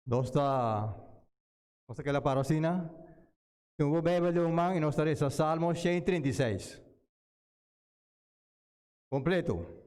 Nos ta nos ta keda para asina. Tuma bo Bijbel den un man i nos ta resa Salmo 136. Kompleto.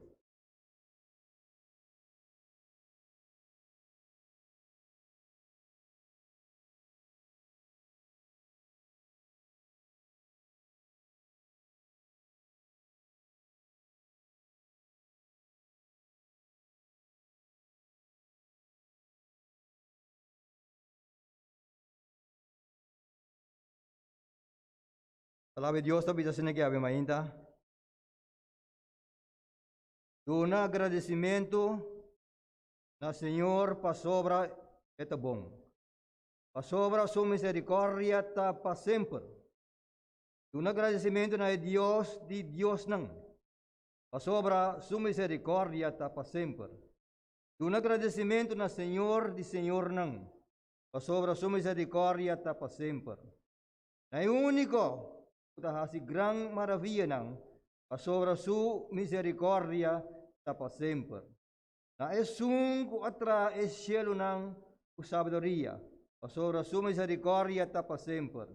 Palabra di Dios ta bisa asina ke abi mainta. Duna agradesimentu na Señor pasobra e ta bon. Pasobra su misericordia ta pa semper. Duna agradesimentu na e Dios di diosnan, pasobra su misericordia ta pa semper. Duna agradesimentu na Señor di señornan, pasobra su misericordia ta pa semper. Na e úniko ku ta hasi gran maravianan, pasobra su misericordia ta pa semper. Na esun ku a traha e shelunan ku sabiduria, pasobra su misericordia ta pa semper.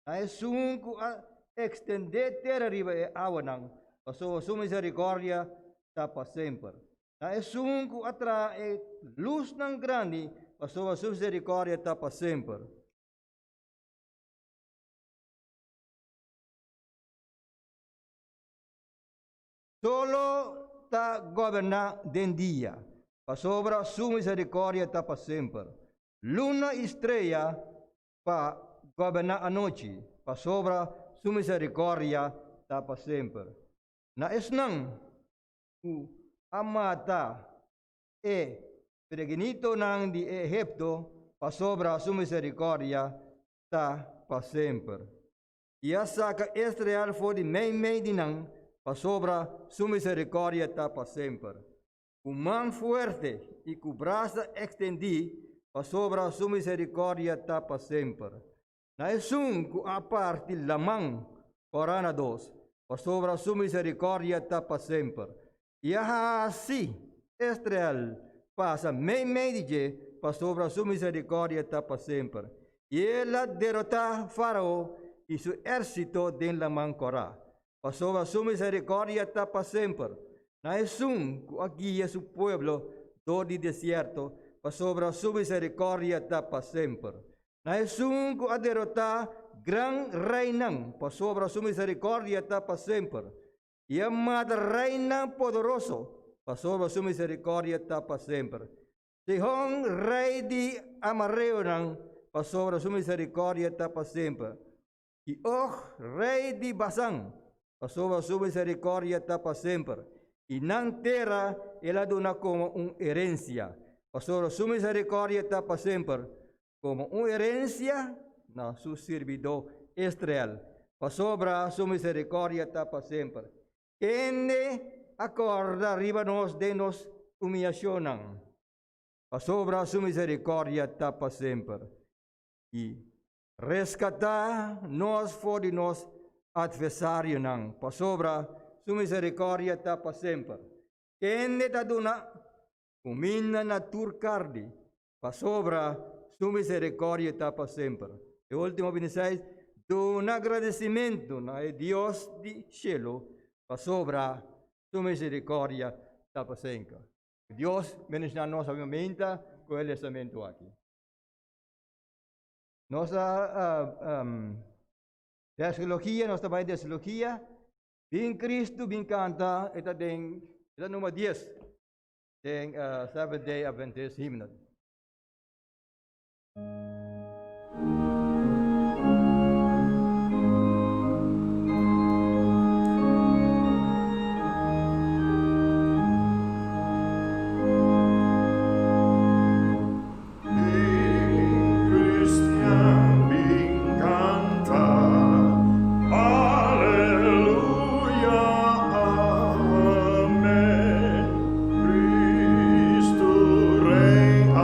Na esun ku a ekstendé tera riba e awanan, pasobra su misericordia ta pa semper. Na esun ku a traha e lusnan grandi, pasobra su misericordia ta pa semper. Solo ta goberná den dia, pasobra su misericordia ta pa semper. Luna i strea pa goberná anochi, pasobra su misericordia ta pa semper. Na esnan ku a mata e peregrinitonan di Egipto, pasobra su misericordia ta pa semper. I a saka Israel for di meimei di nan, pasobra su miserikòrdia ta pa semper. Ku man fuerte i ku brasa ekstendí, pasobra su miserikòrdia ta pa semper. Na esun ku a parti laman kòrá na dos, pasobra su miserikòrdia ta pa semper. I a hasi Israel pasa meimei di dje, pasobra su miserikòrdia ta pa semper. I el a derotá Fárao i su érsito den Laman Kòrá, pasobra su miserikòrdia ta pa semper. Na esun ku a guia su pueblo dor di desierto, pasobra su miserikòrdia ta pa semper. Na esun ku a derotá gran reinan, pasobra su miserikòrdia ta pa semper. I a mata reinan poderoso, pasobra su misericordia ta pa semper. Sihon, rei di amareonan, pasobra su misericordia ta pa semper. I Og, rei di Basan, pasobra su misericordia ta pa semper. I nan tera el a duna komo un herensia, pasobra su misericordia ta pa semper. Komo un herensia na su sirbidó Israel, pasobra su miserikòrdia ta pa semper. Kende a kòrda riba nos den nos humiashonnan, pasobra su miserikòrdia ta pa semper. I reskatá nos for di nos atversarionan, pasobra su miserikòrdia ta pa semper. Kende ta duna kuminda na tur karni, Pasobra su misericordia ta pa semper. E ultimo 26, Duna agradecimento na e Dios di cielo, pasobra su misericordia ta pa semper. Dios bendiciona nos obviamente cu e lesamento aki. Nos a um, Desologia, nos ta bai Desologia. Bin Cristo, bin canta, e ta den, e ta nummer 10. Den Seventh Day Adventist Hymnal. Bin Cristian, bin canta, Aleluya, Amen. Cristo Rey a.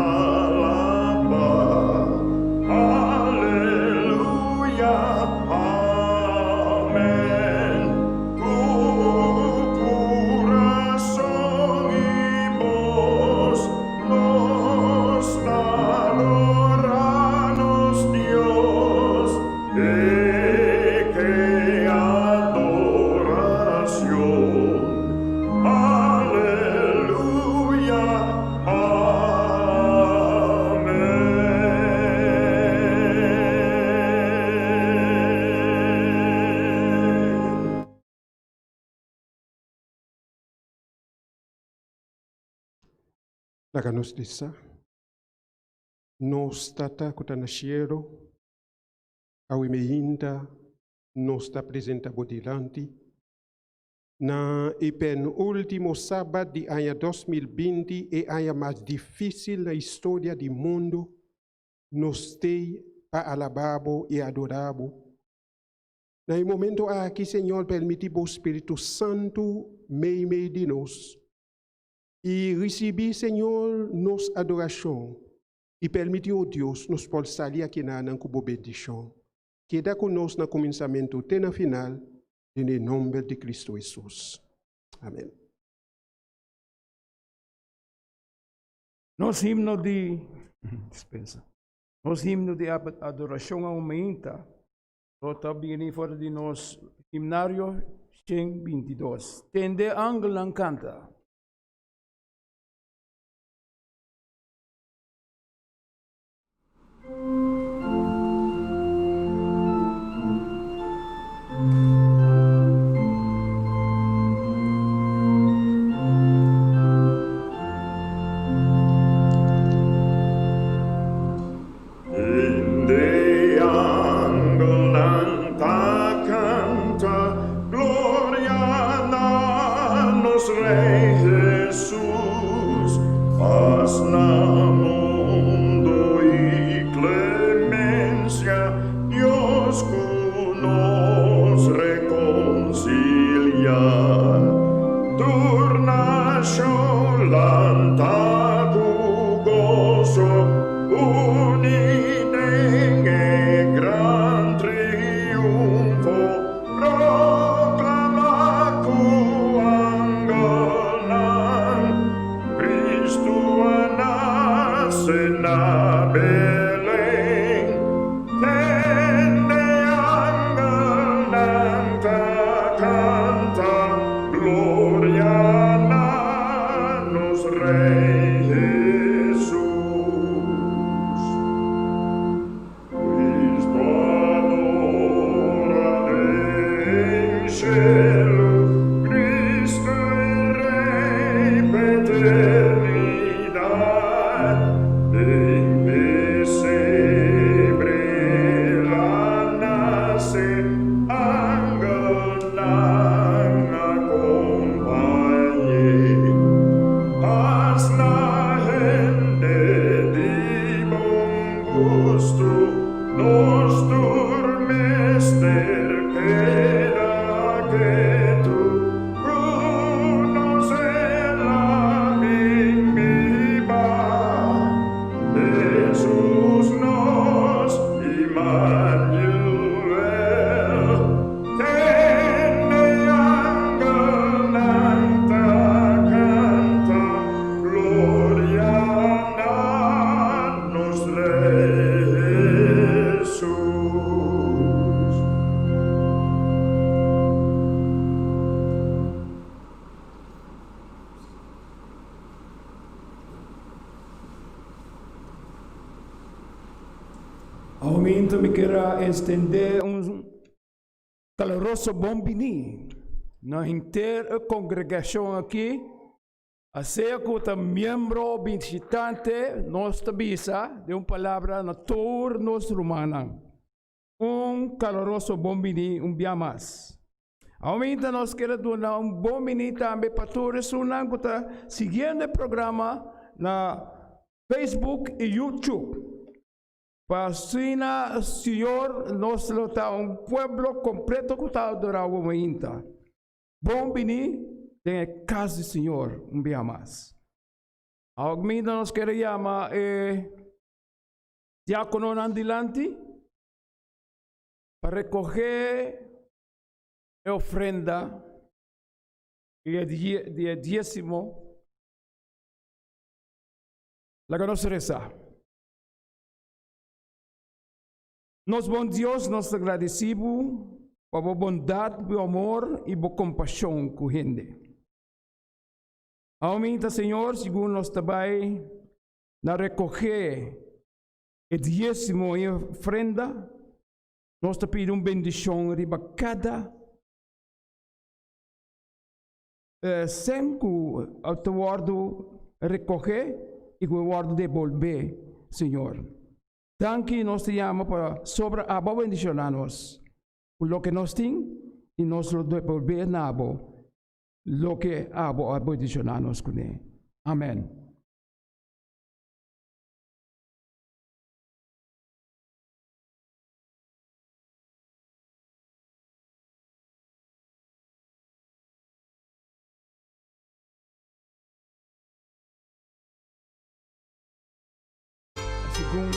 Laga nos resa. Nos Tata ku ta na shelu, awe meinta nos ta presenta bo dilanti na e penúltimo sabat di aña 2020, e aña mas difísil na historia di mundu. Nos t'ei pa alabá bo i adorá bo. Na e momento aki, Señor, permití bo Spiritu Santu meimei di nos i risibí, Señor, nos adorashon i permití, o Dios, nos por sali akinanan ku bo bendishon. Keda ku nos na kuminsamentu te na final, den e nomber di Kristu Hesus. Amen. Nos himno di dispensa. Nos himno di adorashon aumenta lo ta bini for di nos himnario 122. Tende angelnan kanta. Tende angelnan ta kanta, Gloria na nos Rei Hesus, Pas na mundu i klemensia, Dios ku nos rekonsiliá. Tur nashon lanta ku goso, Uni den e gran triunfo, Proclama ku angelnan, Cristo a nace na Belén. Tende angelnan ta canta, Gloria na nos Rey Jesus. Cristo adora den cielo, Cristo e Rey p'eternidad, Den pesebre el a nace, Angelnan acompañ'é. Pas na hende di bon gustu, nos tur mester keda ketu, ku nos el a bin biba. Hesus nos Immanuel. Tende angelnan ta kanta, Gloria na nos Rey Hesus. Aumento mi kier a extende un caloroso bon bini na henter e congregacion aki, a sea cu ta miembro o bishitante, nos ta bisa den un palabra na tur nos rumannan, un caloroso bon bini un bia mas. Aumento nos kier a duna un bon bini tambe pa tur esunnan cu ta siguiendo e programa na Facebook i YouTube. Pa asina, Señor, nos lo ta un pueblo completo cu ta adora bo mainta. Bon bini den e cas di Señor un bia mas. Augminta nos kere yama e diacononan dilanti pa recoge e ofrenda i e diesimo. Laga nos resa. Nos bon Dios, nos ta gradisí bo pa bo bondat, bo amor i bo kompashon ku hende. Aumenta, Señor, segun nos ta bai na rekohé e diesimo i ofrenda, nos ta pidi un bendishon riba kada sèn ku ta wòrdu rekohé. i ku e wòrdu debolbé, Señor. Danki nos ta yama pa sobra abo a bendishoná nos ku loke nos tin i nos lo debolbé na bo loke abo a bendishoná nos kuné. Amèn. Segun.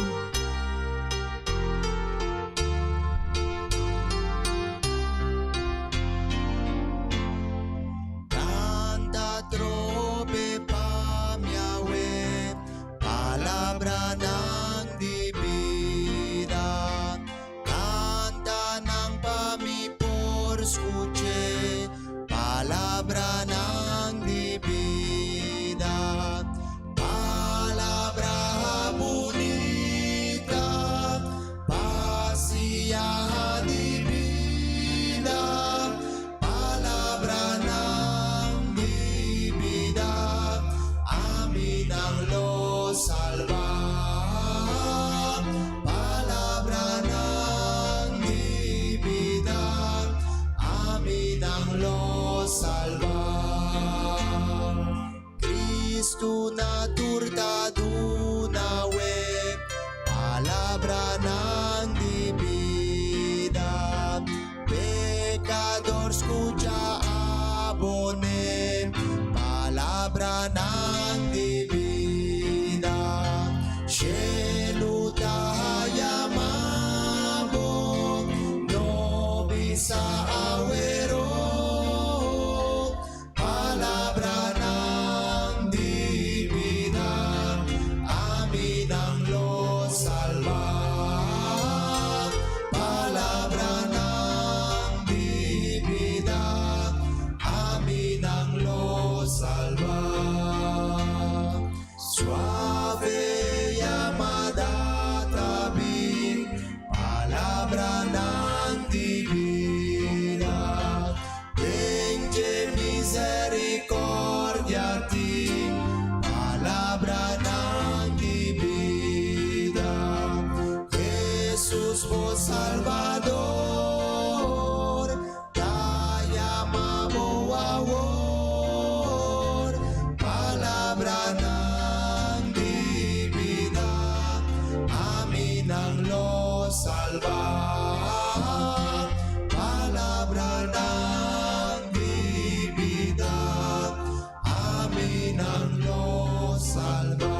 Canta trobe pa mi awe, palabranan di bida. Canta nan pa mi por scuche, palabranan di bida. Palabra bunita, pasia di bida. Palabranan di bida, ami nan lo salba. Palabranan di bida, ami nan lo salba. Cristo na tur ta duna we, palabranan di bida. Pecador scucha abone, palabranan di bida. Shelu ta yama bo, no bisa awero. Palabranan di bida, ami nan lo salba. Palabranan di bida, ami nan lo salba. Suave llamada ta bin, palabranan di bida. Den dje misericordia tin, palabranan di bida. Jesus bo Salvador, ta yama bo awor. Palabranan di bida, ami nan lo salba. Palabranan di bida, ami nan lo salba.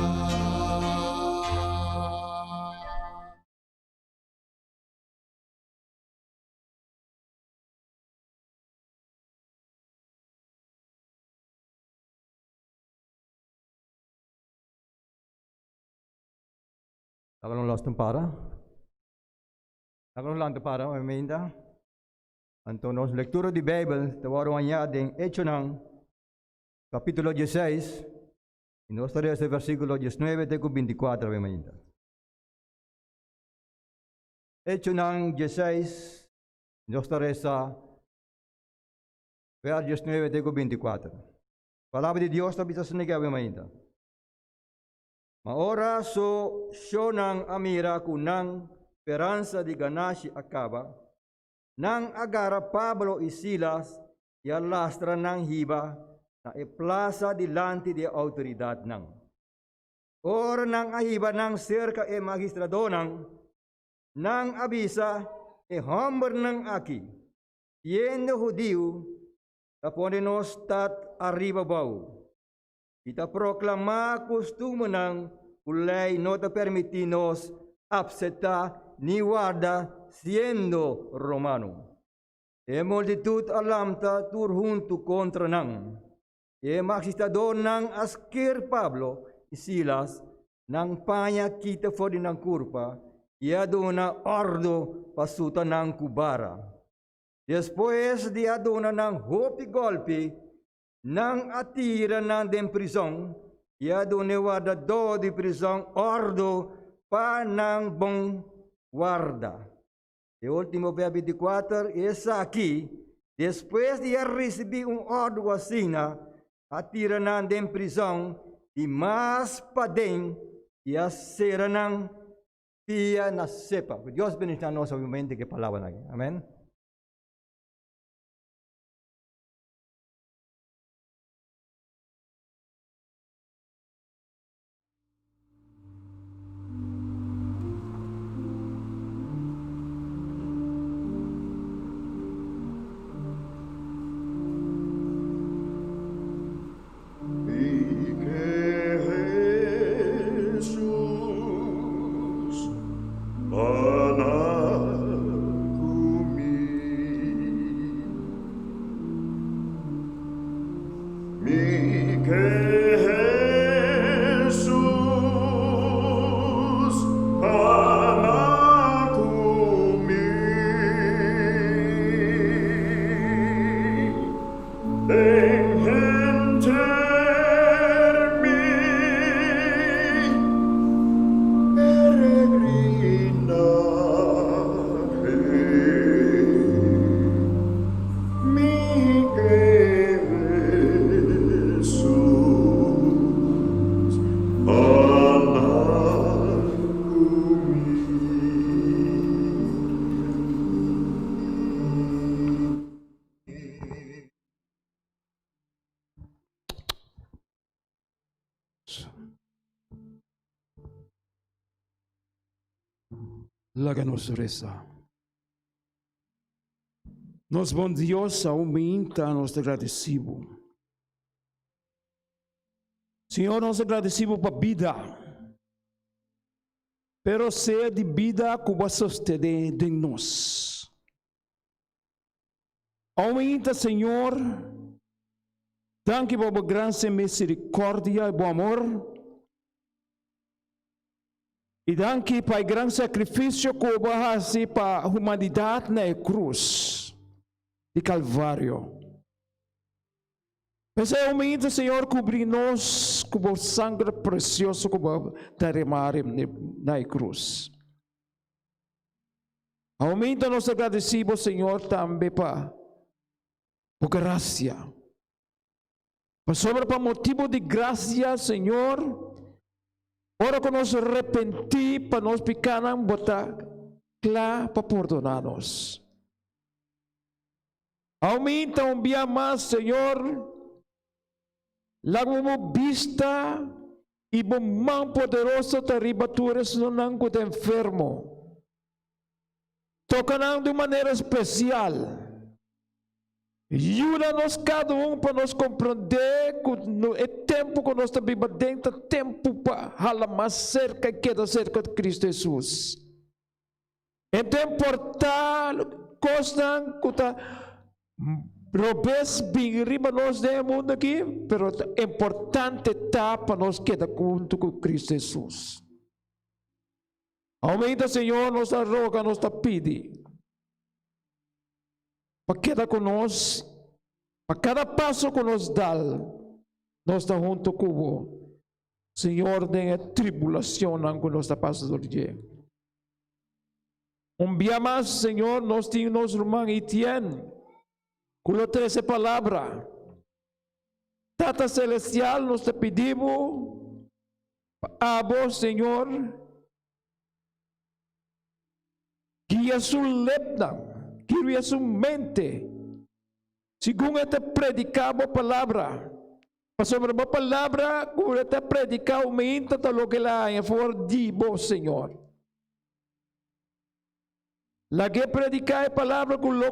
Laga nos lanta para. Laga nos lanta para mainta. Anto nos lectura di Bijbel ta wòrdu hañá den Echonan capítulo 16 i nos ta lesa versículo 19 te ku 24 awe mainta. Echonan 16 nos ta resa vers 19 te ku 24. Palabra di Dios ta bisa asina awe mainta. Ma ora su shonnan a mira ku nan speransa di ganashi a kaba, nan a gara Pablo i Silas i a lastra nan hiba na e plasa dilanti di e outoridatnan. Ora nan a hiba nan serka e magistradonan, nan a bisa e hòmbernan aki, Siendo hudiu, ta pone nos stat ariba bou. I ta proklamá kustumbernan ku lei no ta permití nos apseptá ni warda siendo romano. E multitut a lamta tur huntu kontra nan. E magistradornan a sker Pablo i Silas nan paña kita for di nan kurpa i a duna òrdu pa suta nan ku bara. Despues di a duna nan hopi gòlpi, Nan a tira nan den prizon i a duna e wardadó di prizon òrdu pa nan bon warda. E último vers 24, Esaki, despues di a risibí un òrdu asina, a tira nan den prizon. di mas paden i a sera nan pia na sepa. Ku Dios bendiciona nos obviamente ku e palabranan aki. Amen. Laga nos resa. Nos bon Dios, aumenta nos ta gradecibo. Señor, nos ta gradecibo pa bida. Pero sea di bida ku bo a sostene den nos. Aumenta, Señor, danki pa bo gran misericordia y bo amor. I danki pa e gran sakrifisio ku bo a hasi pa humanidat na e krus di Kalvario. P'esei humilde, Señor, kubri nos ku bo sanger presioso ku bo a deremá na e krus. Aumenta nos agradesí bo, Señor, tambe pa bo grasia. Pasobra pa motibu di grasia, Señor, ora ku nos repentí pa nos pikánan, bo ta kla pa pordoná nos. Aumenta un bia mas, Señor, laga bo bista i bo man poderoso ta riba tur esunnan ku ta enfermo. Toka nan di un manera spesial. Yuda nos kada un pa nos komprondé ku e tempu ku nos ta biba den ta tempu pa hala mas serka i keda serka di Kristu Hesus. E ta importá kosnan ku ta robes bin riba nos den e mundu aki, pero ta importante ta pa nos keda huntu ku Kristu Hesus. Aumenta, Señor, nos ta roga, nos ta pidi. Pa keda ku nos, pa kada paso ku nos dal, nos ta hunto ku bo, Señor, den e tribulacionnan ku nos ta pasa dor di dje. Un bia mas, Señor, nos tin nos ruman Etienne, ku lo trese palabra. Tata Celestial, nos ta pidi bo, pa abo, Señor, Guia su lepnan, guia su mente, segun e ta prediká bo palabra. Pasobra bo palabra ku e ta prediká oumenta ta loke el a haña for di bo, Señor. Laga e prediká e palabra ku lo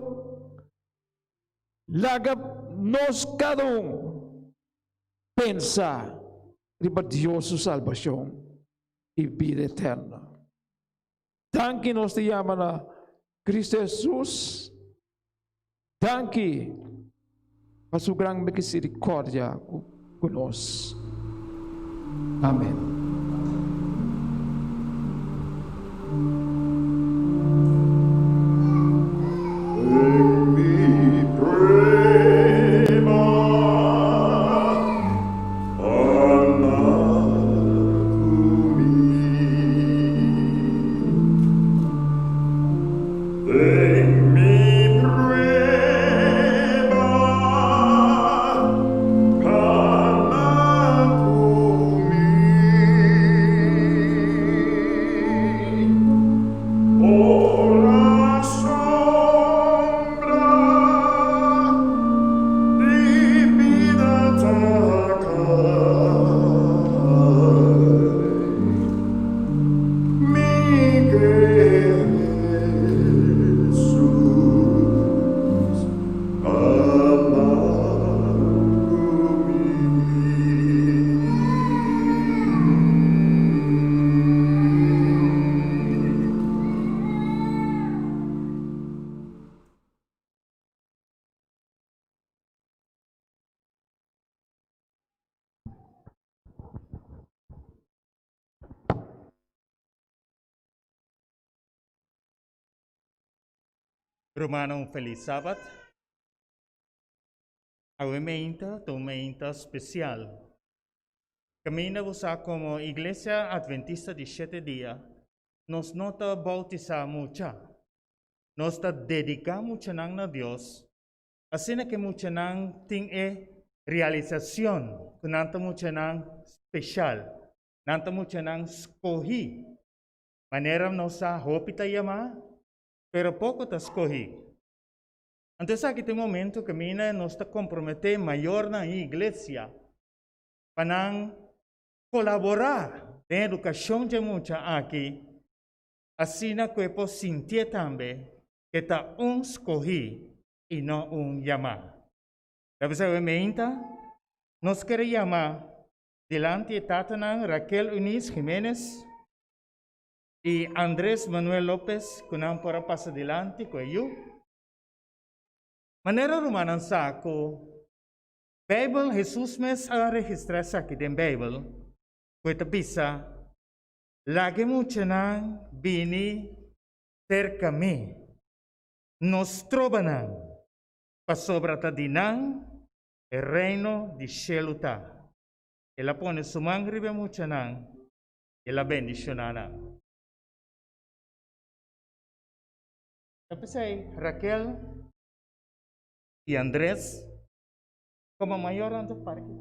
laga nos kada un pensa riba Dios su salbashon i bida eterno. Danki nos ta yama na Cristo Jesus. Danki pa su gran misericordia cu nos. Amen. Rumannan un felis sabat. Awe meinta ta un meinta spesial. Kaminda bo sa komo Iglesia Adventista di Shete Dia nos no ta boutisá mucha. Nos ta dediká muchanan na Dios asina ku e muchanan tin e realisashon ku nan ta muchanan speshal, nan ta muchanan skohí. Manera nos sa hopi ta yamá, pero poko ta skohí. Anto esaki ta e momento kaminda nos ta komprometé mayornan i iglesia pa nan kolaborá den edukashon dje mucha aki, asina ku e por sintié tambe ku e ta un skohí i no un yamá. Ta p'esei awe meinta nos kere yama dilanti e tatanan Raquel Eunice Jimenez, I Andres Manuel Lopez ku nan por a pasa dilanti ku e yu. Manera rumannan sa ku Beibel, Hesus mes a registrá esaki den Beibel, ku e ta bisa, Laga e muchanan bini serka mi, no stroba nan, pasobra ta di nan e Reino di shelu ta. El a pone su man riba e muchanan El a bendishoná nan. Ta p'esei Raquel i Andres komo mayornan ta para ki.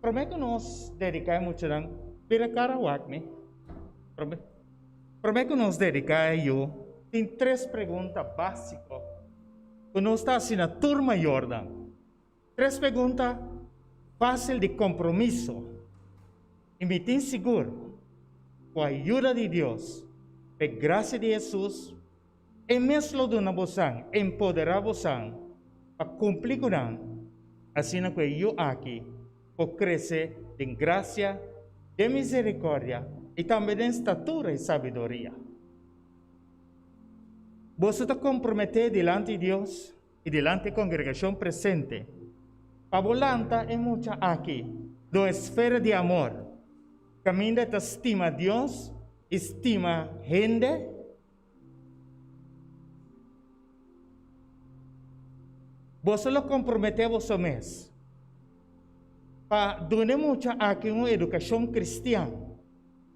Promé ku nos dediká e muchanan, bira kara wak mi. Promé, promé ku nos dediká e yu, tin tres pregunta básiko ku nos ta hasi na tur mayornan. Tres pregunta fásil di kompromiso. I mi tin sigur ku ayuda di Dios, p'e grasia di Hesus, E mes lo duna bosan, empoderá bosan pa kumpli ku nan, asina ku e yu aki por krese den grasia, den miserikòrdia i tambe den statura i sabiduria. Boso ta komprometé dilanti Dios i dilanti e kongregashon presente pa bo lanta e mucha aki den un esfera di amor, kaminda e ta stima Dios i stima hende. Boso lo komprometé boso mes pa duna e mucha aki un edukashon kristian,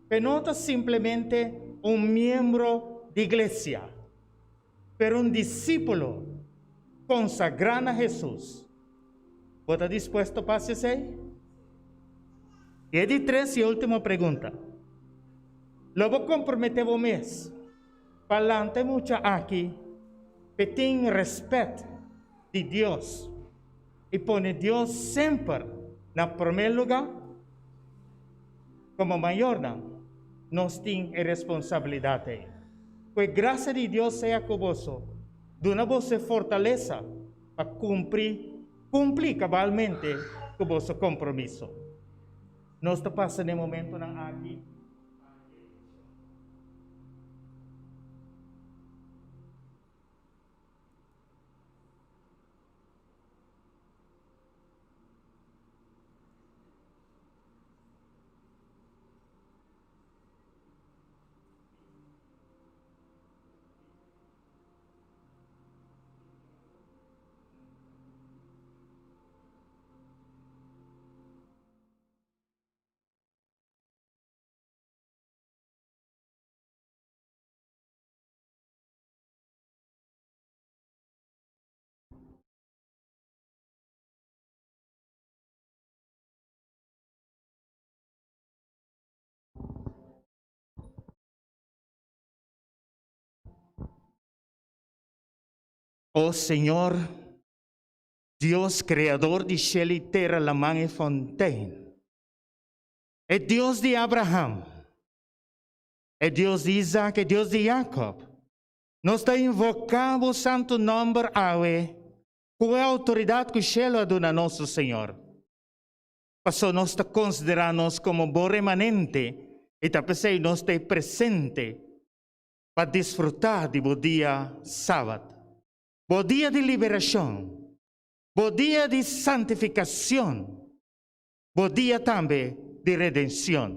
p'e no ta simplemente un miembro di iglesia, pero un disípulo konsagrá na Hesus. Bo ta dispuesto pa hasi esei? I e di tres i último pregunta, Lo bo komprometé bo mes pa lanta e mucha aki p'e tin rèspèt di Dios i pone Dios semper na promé lugá? Komo mayornan, nos tin e responsabilidat ei. Ku e grasia di Dios sea ku boso, duna boso e fortalesa pa kumpri kumpli kabalmente ku boso kompromiso. Nos ta pasa den momentonan aki. O Señor, Dios Creador di shel i tera, laman i fontein, e Dios di Abraham, e Dios di Isaac, e Dios di Jacob, nos ta invoká bo santu nòmber awe ku e outoridat ku shelu a duna nos, o Señor. Pasobra nos ta konsiderá nos komo bo remanente i ta p'esei nos ta e presente pa disfrutá di bo dia Sabat, bo dia di liberashon, bo dia di santifikashon. Bo dia tambe di redenshon.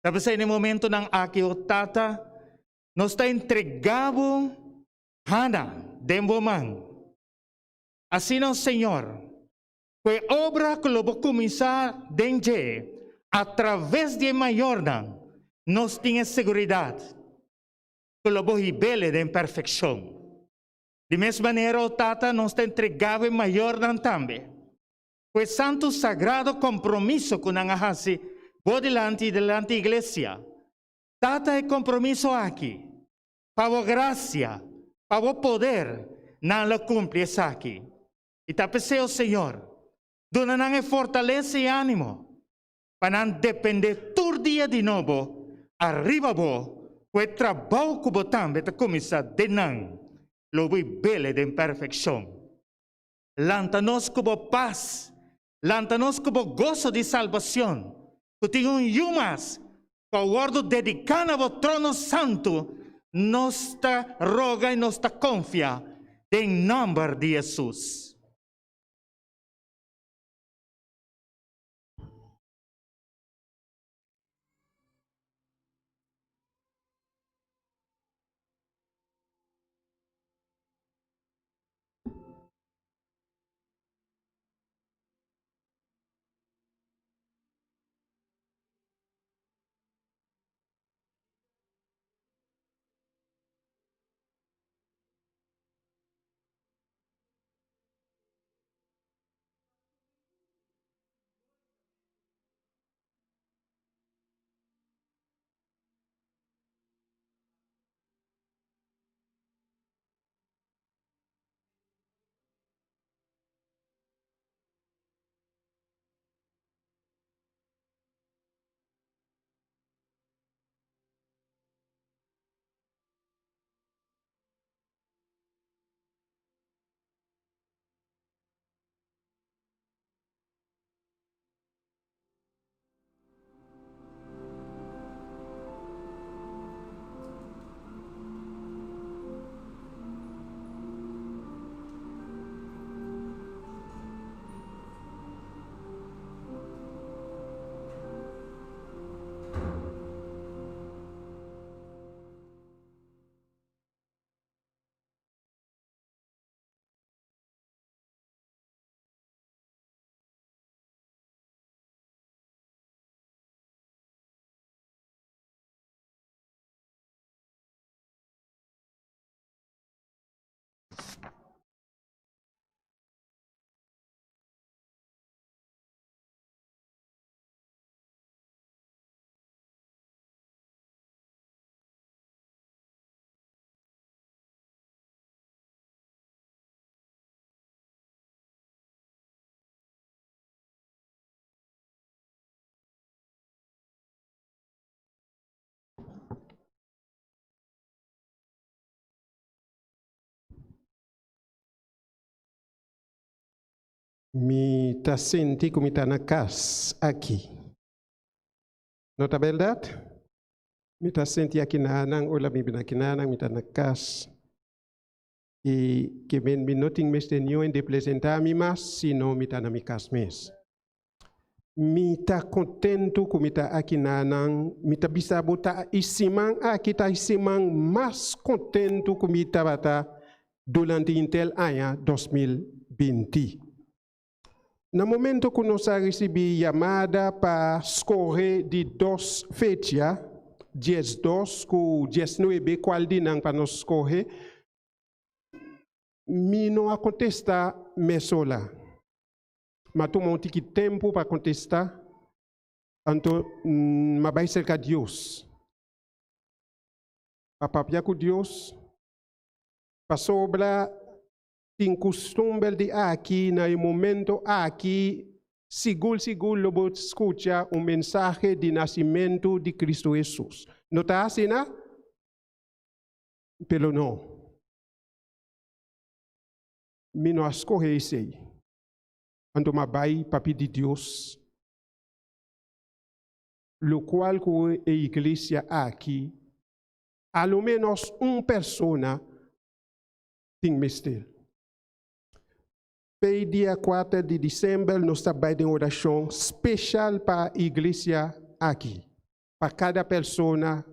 Ta p'esei na e momentonan aki, o Tata, nos ta entregá bo Hana den bo man. Asina, o Señor, ku e obra ku lo bo kuminsá den dje atraves di e mayornan, nos tin e seguridat ku lo bo hib'el den perfekshon. Di mes manera, o Tata, nos ta entregá bo e mayornan tambe, ku e santu sagrado kompromiso ku nan a hasi bo dilanti i dilanti iglesia. Tata, e kompromiso aki, pa bo grasia, pa bo poder, nan lo kumpli esaki. I ta p'esei, o Señor, duna nan e fortalesa i ánimo pa nan dependé tur dia di nobo ariba bo ku e trabou ku bo tambe ta kuminsá den nan lo bo i bele den perfekshon. Lanta nos ku bo pas, lanta nos ku bo goso di salbacion, ku tin un yu mas ku a wòrdu dediká na bo trono santu, nos ta roga i nos ta konfia den nòmber di Hesus. Mi ta sinti ku mi ta na kas aki. No ta bèrdat? Mi ta sinti aki nanan, ora mi bin aki nanan, mi ta na kas. I ke men mi no tin mester niun hende presentá mi mas, sino mi ta na mi kas mes. Mi ta kontentu ku mi ta aki nanan. Mi ta bisa bo ta e siman aki ta e siman mas kontentu ku mi tabata durante henter aña 2020. Na momento ku nos a risibí yamada pa skohe di dos fecha, 12 ku 19, kual di nan pa nos skohe, mi no a kontestá mesola. M'a tuma un tiki tempu pa kontestá, anto m'a bai serka Dios pa papia ku Dios, pasobra tin kustumber di aki na e momento aki sigur sigur lo bo skucha un mensahe di nasimentu di Kristu Hesus. No ta asina? Pero no. Mi no a skohe esei. Anto m'a bai pa pidi Dios lokual ku e iglesia aki a lo ménos un persona tin mester. P'e dia 4 di december nos ta bay den oracion special pa iglesia aki, pa cada persona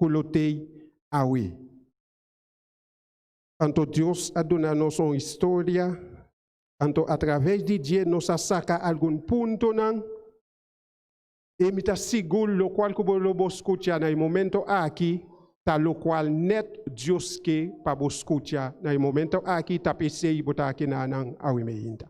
cu lo tey awe. Anto Dios a duna nos un historia, anto a traves di dje nos a saca algun puntonan, y mi ta sigur locual cu bo lo bo scucha na e momento aki ta locual net Dios ke pa bo scucha na e momento aki, ta p'esey bo ta aki na nan awe meinta.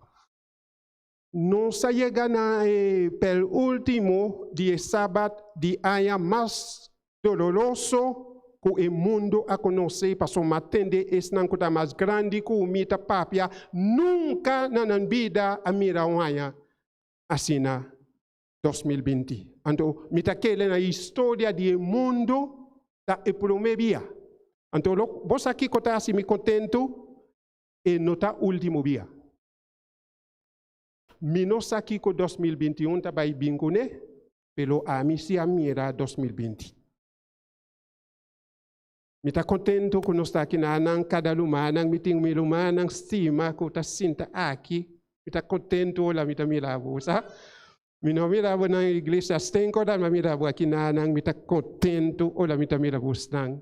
Nos a yega na e penultimo di e Sabat di aña mas doloroso ku e mundu a konosé, pasobra m'a tende esnan ku ta mas grandi ku mi ta papia, nunka na nan bida a mira un aña asina, 2020. Anto mi ta kere na historia di e mundu ta e promé bia. Anto lo bo sa kiko ta hasi mi kontentu? E no ta último bia. Mi no sa kiko 2021 ta bai bin kuné, pero ami si a mira 2020. Mi ta kontentu ku nos ta aki na nan, kada lumannan, mi tin mi lumannan stima ku ta sinta aki. Mi ta kontentu ora mi ta mira bo, sa. Mi no mira bo na iglesia Stenkodan, ma mira bo aki na nan, mi ta kontentu ora mi ta mira bosnan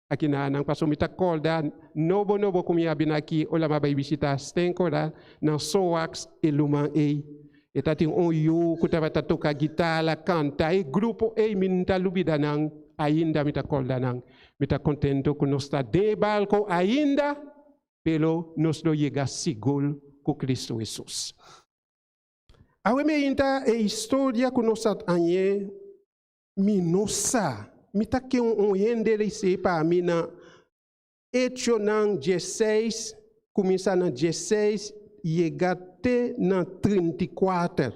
aki na nan, pasobra mi ta kòrda nobo nobo ku mi a bini aki ora mi a bai bishita Stenkodan na Soax e luman ei. E ta tin un yu ku tabata toka gitara, kanta. E grupo ei mi no ta lubida nan, ainda mi ta kòrda nan. Mi ta kontentu ku nos ta den e barko ainda, pero nos lo yega sigur ku Kristu Hesus. Awe mi ainda e historia ku nos a hañ'é Mi no sa. Mi ta ke un hende ricibi pa mi na Echonan diesseis, cuminsa na diesseis yega te na 34.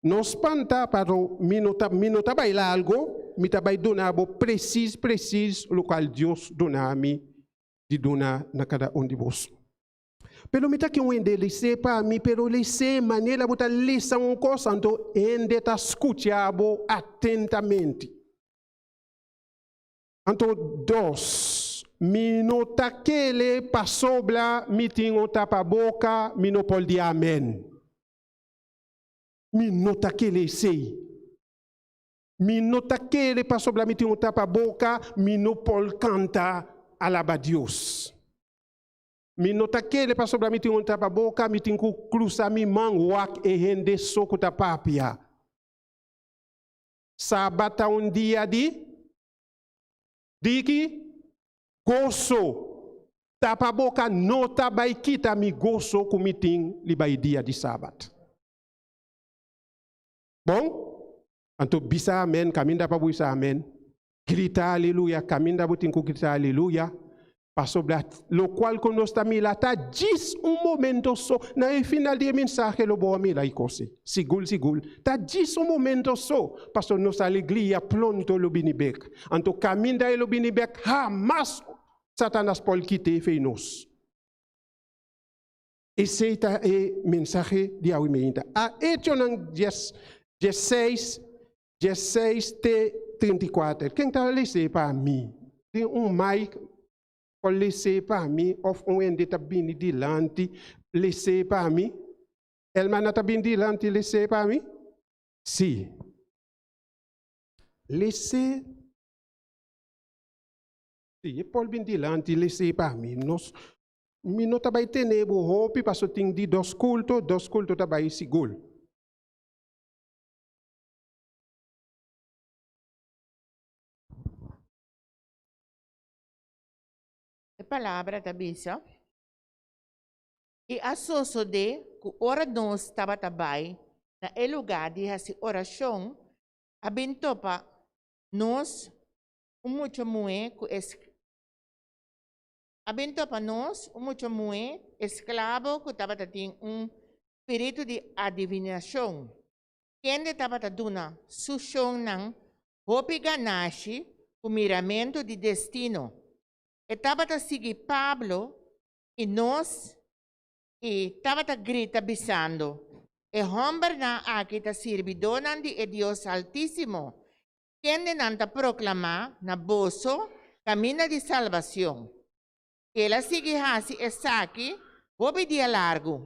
No spanta, pero mi no ta, mi no ta bay largo, mi ta bay duna bo precies, precies locual Dios duna mi di duna na cada un di boso. Pero mi ta ke un hende les'é pa mi, pero les'é manera bo ta lesa un kos, anto hende ta skucha bo atentamente. Anto dos, mi no ta kere pasobra mi tin un tapaboka mi no por di amèn. Mi no ta kere esei. Mi no ta kere pasobra mi tin un tapaboka mi no por kanta alaba Dios. Mi no ta kere pasobra mi tin un tapaboka, mi tin ku krusa mi man wak e hende so ku ta papia. Sabat ta un dia di di ki? Goso. Tapaboka no ta bai kita mi goso ku mi tin riba e dia di sabat. Bon? Anto bisa amen kaminda pa bo bisa amen. Grita aleluya kaminda bo tin ku grita aleluya. Pasobra lokual ku nos ta mira ta djis un momento so. Na e final di e mensahe lo bo a mira e kos ei. Sigur sigur. Ta djis un momento so. Pasobra nos alegria pronto lo bini bek. Anto kaminda e lo bini bek hamas Satanas por kit'é fei nos. Esei ta e mensahe di awe meinta. A Echonan dies, diesseis, diesseis te 34. Ken ta les'é pa mi? Tin un mic por les'é pa mi of un hende ta bini dilanti les'é pa mi? Hermana ta bini dilanti les'é pa mi? Sí. Les'é. Sí, e por bini dilanti les'é pa mi. Nos Mi no ta bai tene bo hopi paso tin di dos culto, dos culto ta bai sigur. E palabra ta bisa, I a sosodé ku ora nos tabata bai na e lugá di hasi orashon, a bin topa nos un mucha muhé ku e. A bin topa nos un mucha muhé esklabo ku tabata tin un spiritu di adivinashon, kende tabata duna su shonnan hopi ganashi ku miramentu di destino. E tabata sigui Pablo i nos i tabata grita bisando, E hòmbernan aki ta sirbidónan di e Dios Haltísimo, kendenan ta proklamá na boso kaminda di salbacion. El a sigui hasi esaki. hopi dia largu.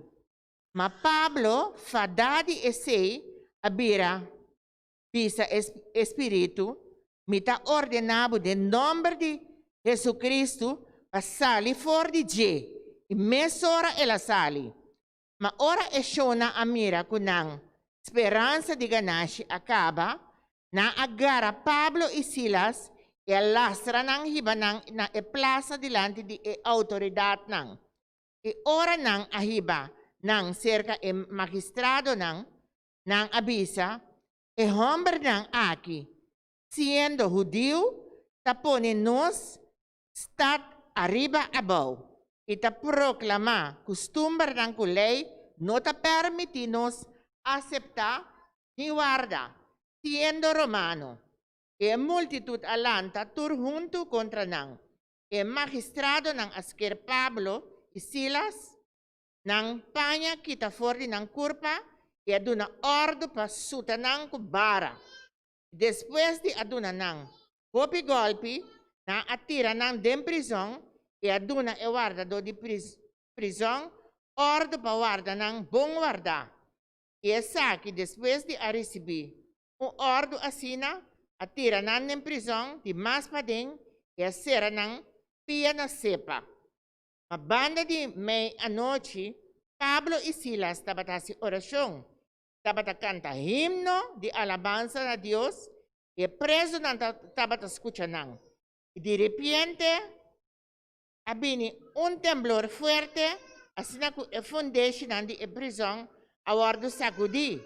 Ma Pablo, fadá di esei, a bira bisa e spiritu, Mi ta ordená bo den nòmber di Hesukristu pa sali for di dje. I mesora el a sali. Ma ora e shonnan a mira ku nan speransa di ganashi a kaba, nan a gara Pablo i Silas i a lastra nan hiba nan na e plasa dilanti di e outoridatnan. I ora nan a hiba nan serka e magistradonan, nan a bisa, E hòmbernan aki, siendo hudiu, ta pone nos stat ariba abou i ta proklamá kustumbernan ku lei no ta pèrmití nos aseptá ni warda, siendo romano. I e multitut a lanta tur huntu kontra nan. E magistradonan a sker Pablo i Silas nan paña kita for di nan kurpa i a duna òrdu pa suta nan ku bara. Despues di a duna nan hopi gòlpi, nan a tira nan den prizòn i a duna e wardadó di prizòn òrdu pa warda nan bon wardá. I esaki despues di a risibí un òrdu asina, a tira nan den prizòn di mas paden i a sera nan pia na sepa. Ma banda di mei anochi, Pablo i Silas tabata hasi orashon, tabata kanta himno di alabansa na Dios i e prezunan tabata skucha nan. I diripiente a bini un temblor fuerte, asina ku e fundeshinan di e prizòn a wòrdu sakudí,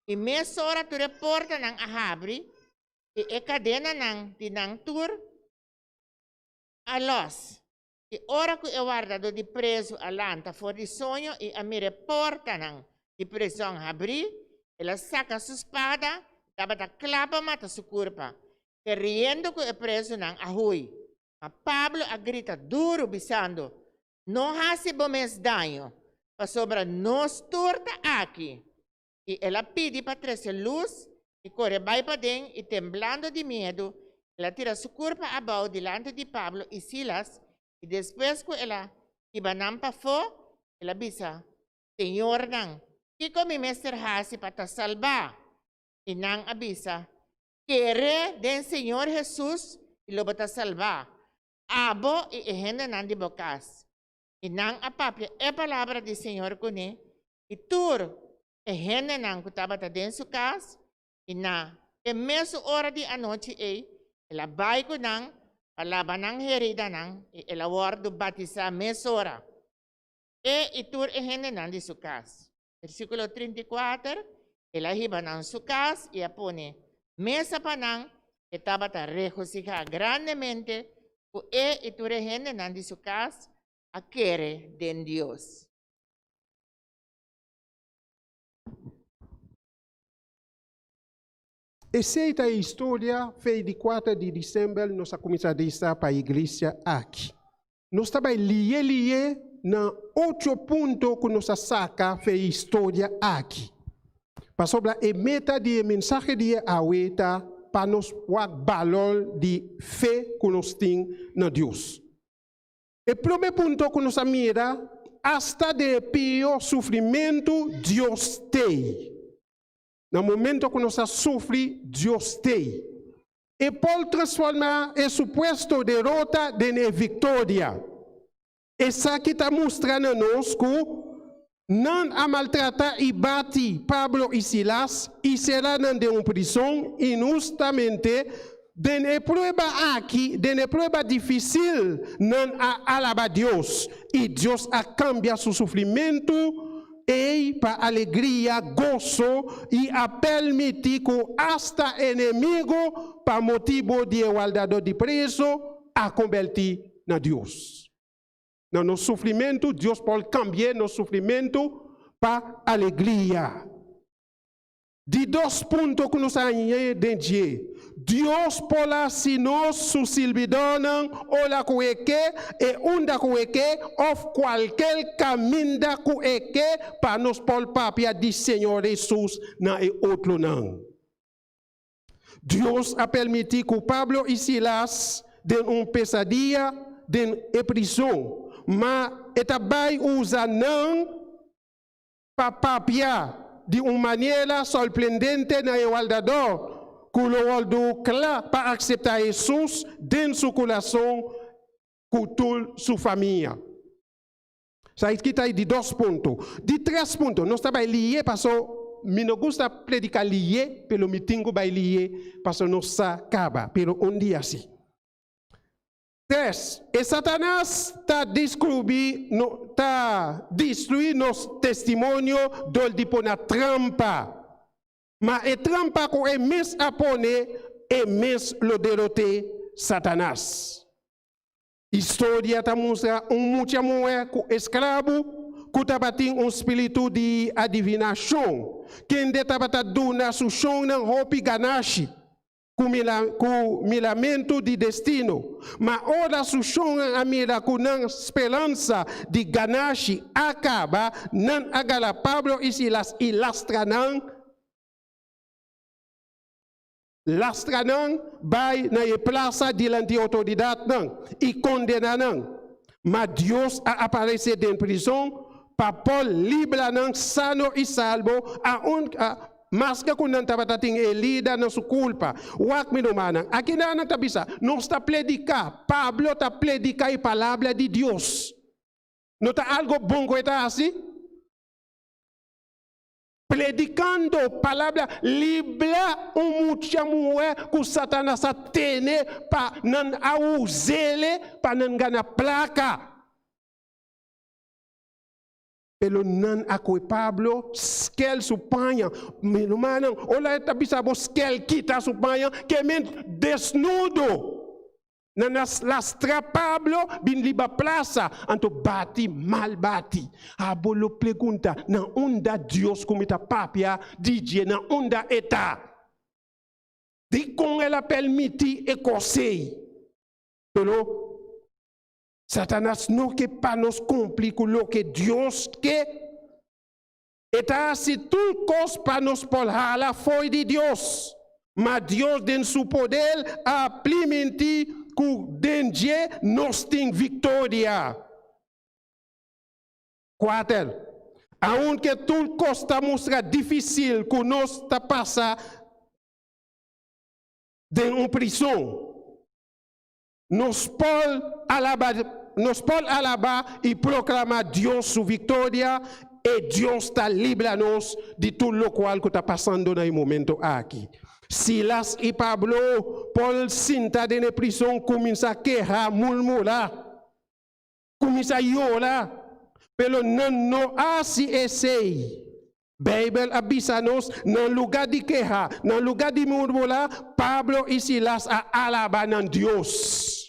i mesora tur e portanan a habri i e kadenanan di nan tur a lòs. I ora ku e wardadó di prezu a lanta for di soño i a mira e portanan di prizòn habrí, el a saka su spada i tabata kla pa mata su kurpa, keriendo ku e prezunan a hui. Ma Pablo a grita duru, bisando, No hasi bo mes daño, pasobra nos tur ta aki! I el a pidi pa trese lus, i kore bai paden, i temblando di miedu, el a tira su kurpa abou dilanti di Pablo i Silas, i despues ku el a hiba nan pafó, el a bisa, Señornan, kiko mi mester hasi pa ta salbá? I nan a bisa, Kere den Señor Hesus i lo bo ta salbá, abo i e hendenan di bo kas. I nan a papia e palabra di Señor kuné, i tur e hendenan ku tabata den su kas, i na e mesun ora di anochi ei el a bai ku nan pa laba nan heridanan, i el a wòrdu batisá mesora, e i tur e hendenan di su kas. Versíkulo 34, El a hiba nan su kas i a pone mesa pa nan, e tabata regosihá grandemente ku e i tur e hendenan di su kas a kere den Dios. Esei ta e historia fei di kuater di december nos a kuminsá resa pa iglesia aki. Nos ta bai liye liye na ocho punto ku nos a saka fei historia aki. Pasobra e meta di e mensahe di e awe ta pa nos wak balor di fe ku nos tin na Dios. E promé punto ku nos a mira, asta den e pió sufrimentu, Dios t'ei. Na momento ku nos a sufri, Dios t'ei. E por transformá e supuesto derota den e viktoria. Esaki ta mustra na nos ku nan a maltratá i bati Pablo i Silas i sera nan den un prison inhustamente. Den e prueba aki, den e prueba difísil, nan a alabá Dios, i Dios a kambia su sufrimentu ei pa alegria, goso, i a permití ku asta enemigu, pa motibu di e wardadó di preso, a kombertí na Dios. Na nos sufrimentu, Dios por kambi'é nos sufrimentu pa alegria. Di dos punto ku nos a hañ'é den dje, Dios por hasi nos su sirbidónan ora ku e ke, e unda ku e ke òf kualker kaminda ku e ke pa nos por papia di Señor Hesus na e otronan. Dios a permití ku Pablo i Silas den un pesadia den e prizon. Ma e ta bai usa nan pa papia di un manera sorprendente na e wardadó ku lo wòrdu kla pa akseptá Hesus den su kurason ku tur su famia. Esaki ta di dos punto. Di tres punto, nos ta bai lihé paso mi no gusta prediká lihé, pero mi tin ku bai lihé paso nos sa kaba, pero un dia si. Tres, e Satanas ta deskrubí no ta destruí nos testimonio dor di pone trampa. Ma e trampa ku e mes a pone, e mes lo derot'é Satanas. Historia ta mustra un mucha muhé ku esklabu ku tabatin un spiritu di adivinashon, kende tabata duna su shonnan hopi ganashi ku ku miramentu di destino. Ma ora su shonnan a mira ku nan speransa di ganashi a kaba, nan a gara Pablo i Silas i lastra nan. Lastra nan bai na e plasa dilanti outoridatnan i kondená nan. Ma Dios a aparesé den prizon pa por libra nan sano i salbo, aun maske ku nan tabata tin herida na su kulpa. Wak, mi rumannan, aki nan ta bisa, Nos ta prediká, Pablo ta prediká e palabra di Dios. No ta algu bon ku e ta hasi? Predikando palabra libra un mucha muhé ku Satanas a tene pa nan a us'é pa nan gana plaka. Pero nan a kohe Pablo skel su paña. Mi rumannan, ora e ta bisa bo skel kita su paña, ke men desnudo. Nan a lastra Pablo bin riba plasa, anto bati mal bati. Abo lo pregunta, Na unda Dios ku mi ta papia di dje, na unda e ta? Dikon el a permití e kos ei? Pero, Satanas no ke pa nos kumpli ku loke Dios ke. E ta hasi tur kos pa nos por hala fo'i di Dios. Ma Dios den su poder a primintí ku den dje nos tin viktoria. Kuater, aunke tur kos ta mustra difísil ku nos ta pasa den un prison, nos por alaba nos por alaba i proklamá Dios su viktoria, e Dios ta libra nos di tur lokual ku ta pasando na e momento aki. Silas i Pablo por sinta den e prison kuminsá keha, murmurá, kuminsá yora, pero nan no hasi esei. Beibel a bisa nos, na lugá di keha, na lugá di murmurá, Pablo i Silas a alabá nan Dios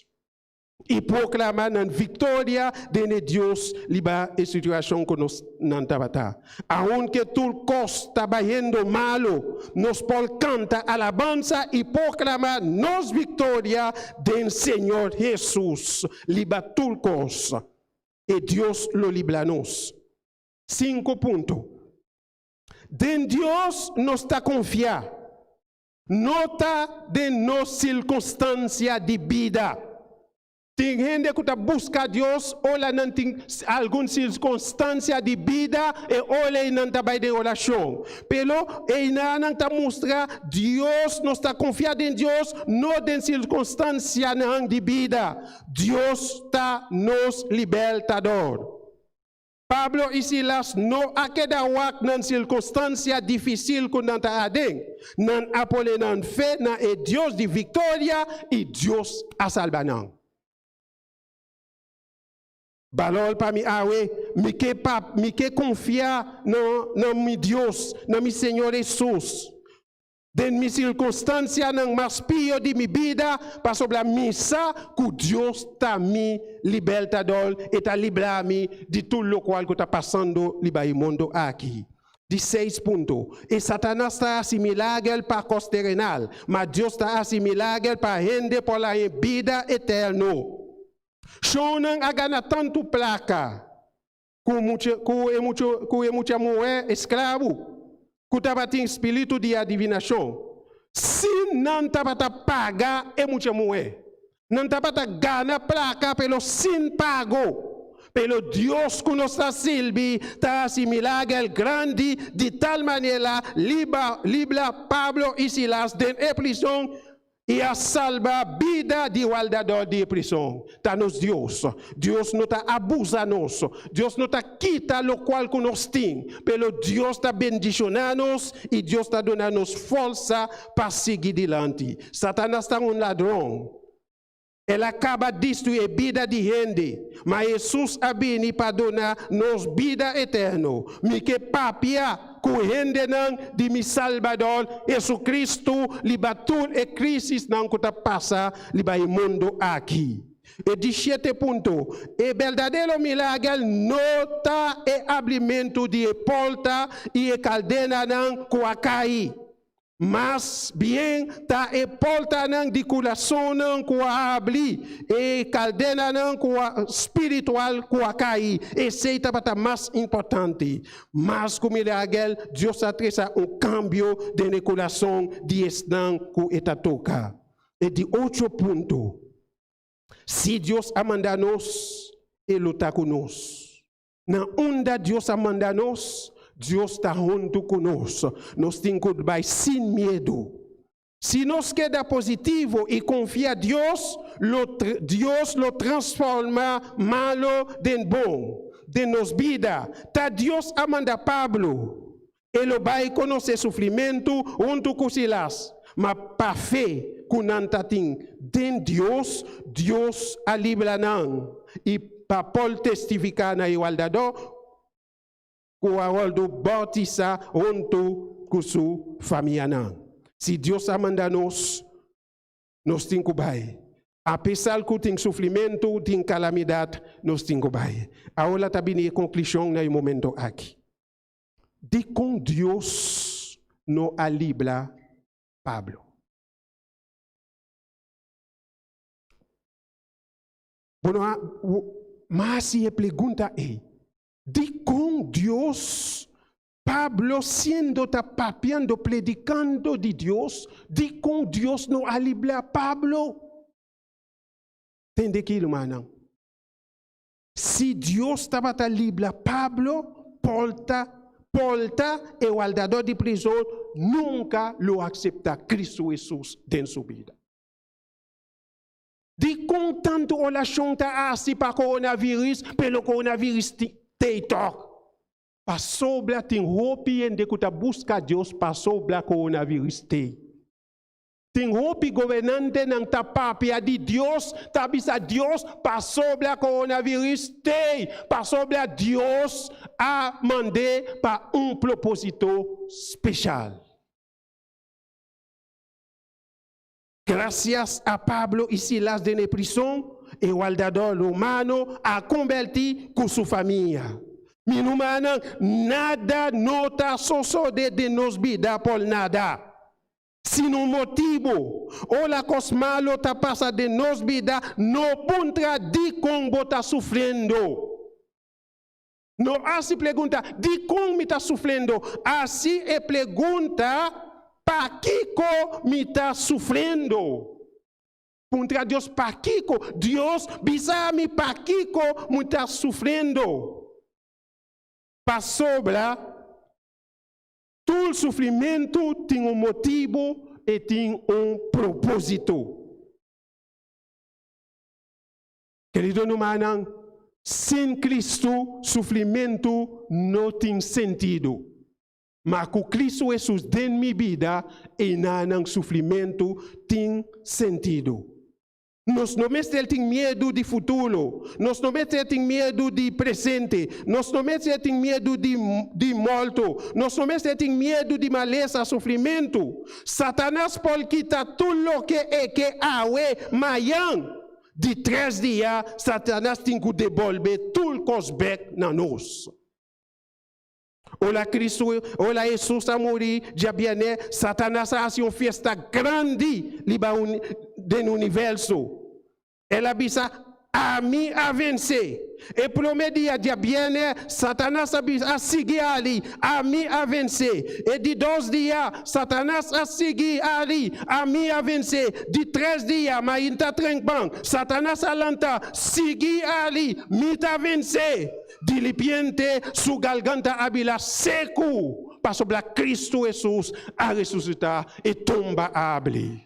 i proklamá nan viktoria den e Dios riba e situashon ku nos nan tabata. Aunke tur kos ta bayendo malu, nos por kanta alabansa i proklamá nos viktoria den Señor Hesus riba tur kos. E Dios lo libra nos. Sinku punto. Den Dios nos ta konfia, no ta den nos sirkunstansia di bida. Tin hende ku ta buska Dios ora nan tin algun sirkunstansia di bida, e ora ei nan ta bai den orashon. Pero einan nan ta mustra Dios, nos ta konfia den Dios, no den sirkunstansianan di bida. Dios ta nos Libertador. Pablo i Silas no a keda wak nan sirkunstansia difísil ku nan ta aden. Nan a pone nan fe na e Dios di viktoria i Dios a salba nan. Balor pa mi awe, mi ke pa mi ke konfia na na mi Dios, na mi Señor Hesus. Den mi sirkunstansianan mas pio di mi bida, pasobra mi sa ku Dios ta mi Libertador, e ta libra mi di tur lokual ku ta pasando riba e mundu aki. Di seis punto, E Satanas ta hasi milager pa kos terenal, ma Dios ta hasi milager pa hende por haña bida eterno. Shownan a gana tantu plaka ku mucha ku e mucha ku e mucha muhé esklabu ku tabatin spiritu di adivinashon. Si nan tabata paga e mucha muhé, nan tabata gana plaka pero sin pago. Pero Dios ku nos ta sirbi ta hasi milager grandi di tal manera liba libra Pablo i Silas den e prison i a salba bida di wardador di e prison. Ta nos Dios. Dios no ta abusa nos. Dios no ta kita lokual ku nos tin, pero Dios ta bendishoná nos i Dios ta duna nos forsa pa sigui dilanti. Satanas ta un ladron. El a kaba destruí e bida di hende, ma Hesus a bini pa duna nos bida eterno. Mi ke papia ku hendenan di mi Salbador Hesukristu riba tur e krisisnan ku ta pasa riba e mundu aki. E di shete punto, e berdadero milager no ta e abrimentu di e porta i e kaldenanan ku a kai. Mas bien ta e portanan di kurasonnan ku a habri, e kaldenanan ku a spiritual ku a kai. Esei tabata mas importante. Mas ku milager, Dios a tresa un kambio den e kurason di esnan ku e ta toka. E di ocho punto, Si Dios a manda nos, e lo ta ku nos. Na unda Dios a manda nos, Dios ta huntu ku nos. Nos tin ku bai sin miedu. Si nos keda positivo i konfia Dios, lo Dios lo transforma malo den bon den nos bida. Ta Dios a manda Pablo. E lo bai konosé sufrimentu huntu ku Silas, ma pa fe ku nan ta tin den Dios, Dios a libra nan. I pa por testifiká na e wardadó ku a wòrdu boutisá huntu ku su famianan. Si Dios a manda nos, nos tin ku bai. Apesar ku tin sufrimentu, tin kalamidat, nos tin ku bai. Awor ta bini e konklushon na e momento aki. Dikon Dios no a libra Pablo? Bo no a hasi e pregunta ei. Dikon Dios, Pablo siendo ta papiando, predikando di Dios, dikon Dios no a libra Pablo? Tende ki, rumannan. Si Dios tabata libra Pablo, porta, porta e wardador di prizon nunka lo akseptá Kristu Hesus den su bida. Dikon tantu orashon ta hasi pa koronavirus, pero koronavirus t'ei tòg? Pasobra tin hopi hende ku ta buska Dios pasobra koronavirus t'ei. Tin hopi gobernantenan ta papia di Dios, ta bisa Dios pasobra coronavirus t'ey, pasobra Dios a mand'é pa un proposito special. Gracias a Pablo y Silas den e prison, e wardador romano a comberti cu su famia. Mi rumannan, nada no ta sosode den nos bida por nada. Sin un motibu. Ora kos malu ta pasa den nos bida, no puntra dikon bo ta sufriendo. No hasi pregunta, Dikon mi ta sufriendo? Hasi e pregunta, Pakiko mi ta sufriendo? Puntra Dios pakiko. Dios, bisa mi pakiko mi ta sufriendo. Pasobra Tur sufrimentu tin un motibu i tin un propósito. Kerido rumannan, sin Kristu sufrimentu no tin sentido. Ma ku Kristu Hesus den mi bida, einanan sufrimentu tin sentido. Nos no mester tin miedu di futuro. Nos no mester tin miedu di presente. Nos no mester tin miedu di di morto. Nos no mester tin miedu di malesa, sufrimentu. Satanas por kita tur loke e ke awe, mayan. Di tres dia, Satanas tin ku debolbe tur kos bek na nos. Ora Cristo, ora Hesus a muri djabièrnè, Satanas a hasi un fiesta grandi riba den universo. El a bisa. Ami a vense. E promé dia djabièrnè, Satanas a bisa, a sigui hari, Ami a vense. E di dos dia, Satanas a sigui hari, Ami a vense. Di tres dia, mainta trempan, Satanas a lanta, sigui hari, Mi ta vense. Diripiente, su garganta a bira seku, pasobra Kristu Hesus a resusitá, e tumba a habri.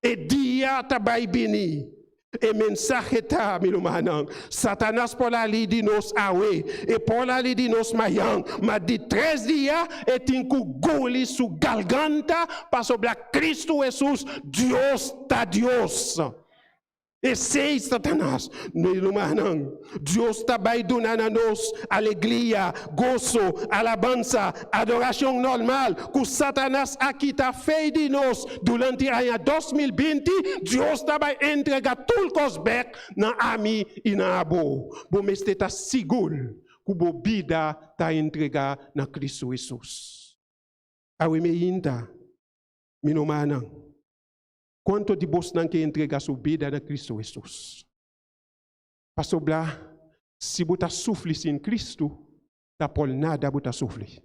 E dia ta bai bini. E mensahe ta, mi rumannan, Satanas por hari di nos awe, e por hari di nos mañan, ma di tres dia e tin ku guli su garganta pasobra Kristu Hesus, Dios ta Dios. Esei, Satanas, mi rumannan, Dios ta bai duna na nos alegria, goso, alabansa, adorashon normal ku Satanas a kita fei di nos durante aña 2020, Dios ta bai entregá tur kos bèk na ami i na abo. Bo mester ta sigur ku bo bida ta entregá na Kristu Hesus. Awe meinta, mi rumannan. Kuantu di bosnan ke entregá su bida na Kristu Hesus? Pasobra si bo ta sufri sin Kristu, ta por nada bo ta sufri.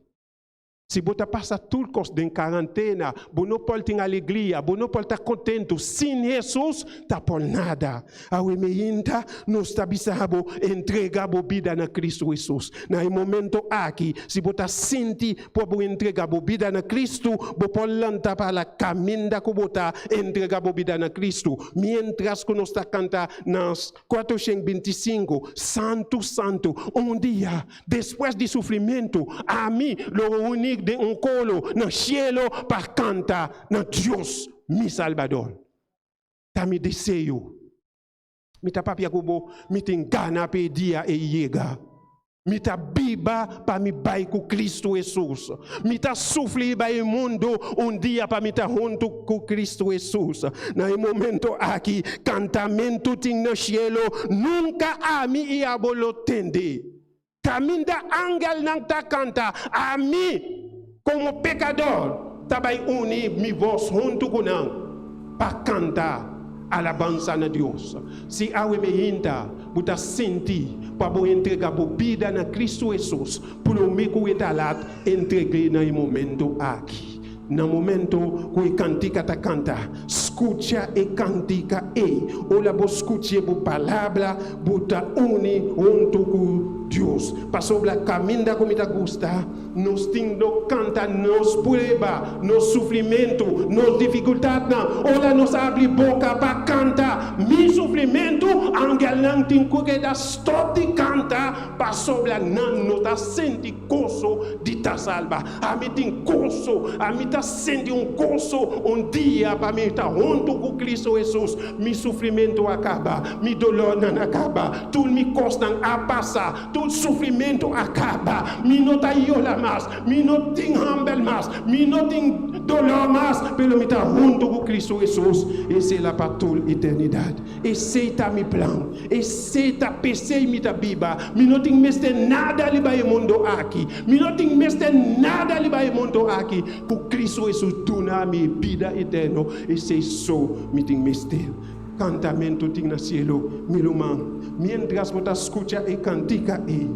Si bo ta pasa tur kos den karantena, bo no por tin alegria, bo no por ta kontentu sin Hesus, ta por nada. Awe meinta nos ta bisa bo, entrega bo bida na Kristu Hesus. Na e momento aki, si bo ta sinti pa bo entrega bo bida na Kristu, bo por lanta pa la kaminda ku bo ta, entrega bo bida na Kristu. Miéntras ku nos ta kanta na 425, Santu, Santu, un dia, despues di sufrimentu, ami lo reuní den un koro na shelu pa kanta na Dios, mi Salbador. Ta mi deseo. Mi ta papia ku bo, mi tin gana pa e dia ei yega. Mi ta biba pa mi bai ku Kristu Hesus. Mi ta sufri riba e mundu un dia pa mi ta huntu ku Kristu Hesus. Na e momento aki, kantamentu tin na shelu, nunka ami i abo lo tende. Kaminda angelnan ta kanta, ami, komo pekador, ta bai uni mi bos huntu ku nan pa kanta alabansa na Dios. Si awe meinta bo ta sinti pa bo entrega bo bida na Kristu Hesus, promé ku e ta lat, entreg'é na e momento aki. Na momento ku e kantika ta kanta, skucha e kantika ei. Ora bo skuch'é bo palabra, bo ta uni huntu ku Dios. Pasobra kaminda ku mi ta gusta, nos tin lo kanta nos prueba, nos sufrimentu, nos difikultatnan. Ora nos abri boka pa kanta mi sufrimentu, angelnan tin ku keda stòp di kanta pasobra nan no ta sinti goso di ta salba. Ami tin goso, ami ta sinti un goso un dia pa mi ta huntu ku Kristu Hesus. Mi sufrimentu a kaba, mi dolornan a kaba, tur mi kosnan a pasa, tur sufrimentu a kaba. Mi no ta yola mas, mi no tin hamber mas, mi no tin dolor mas, pero mi ta huntu ku Kristu Hesus, esei la pa tur eternidat. Esei ta mi plan. Esei ta p'esei mi ta biba. Mi no tin mester nada riba e mundo aki. Mi no tin mester nada riba e mundo aki. Ku Kristu Hesus duna mi bida eterno, esei so mi tin mester. Kantamentu tin na sielu, mi ruman. Miéntras bo ta skucha e kantika ei,